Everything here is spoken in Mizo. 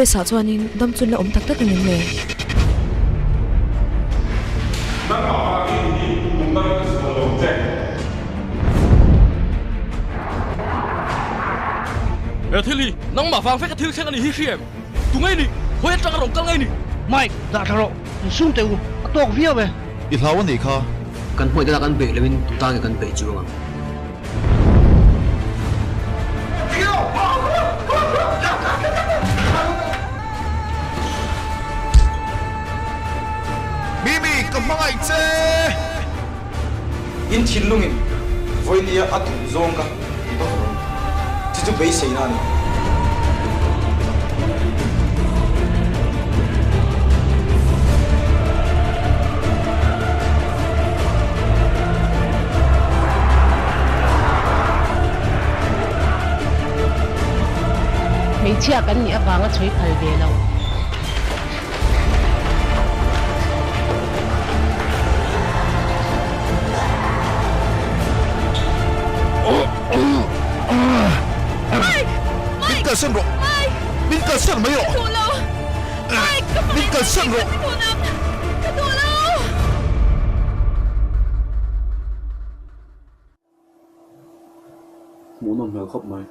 US ah chuanin dam chun la awm tak tak angem le? Nangmah vangin hi kum dang ka chhuah lo che. He thil hi nangmah vang veka thil thleng a nih hi hria em? Tu ngei ni? Khawi atanga rawn kal ngei ni? Mike, dah thla rawh. Insum teh u, a tawk viau e. I hlau a nih kha. Kan hmuih deuh a kan beih loin tu ta nge kan beih chuang ang. Mimi, ka hmangaih che! In thinlungin vawinia a duh zawng ka ti bawk lo. Chu chu beiseina a ni. Hmeichhia kan nih avanga chhui phal ve lo. Min kalsan rawh! Min kalsan mai rawh! Min kalsan rawh! Hmuhnawm hmel khawp mai.